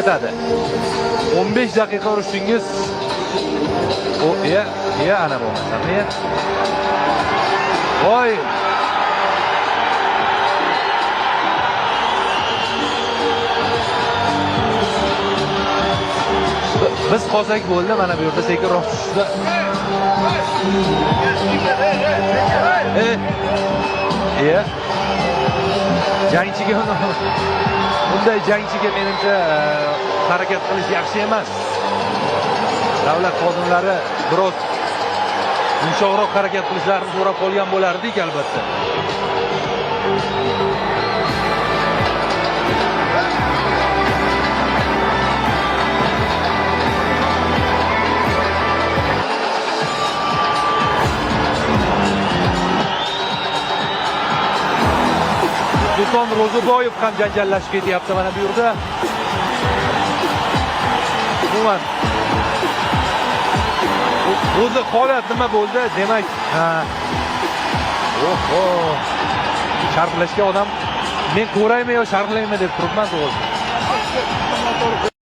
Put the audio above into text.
Ketadi. 15 daqiqa urushdingiz. O, iya, iya, ana bo'lmasam, iya. Voy! Biz qolsak bo'ldi, mana bu yerda sekinroq tushdi. E, iya. Jangchiga bunday jangchiga menimcha harakat qilish yaxshi emas. Davlat xodimlari biroz yumshoqroq harakat qilishlarini so'rab qolgan bo'lardik albatta. Sulton Ro'ziboyev ham janjallashib ketyapti mana bu yerda. Umuman o'zi holat nima bo'ldi? Demak, ha. Oho. Sharhlashga odam men ko'raymi yo sharhlaymi deb turibman to'g'risi.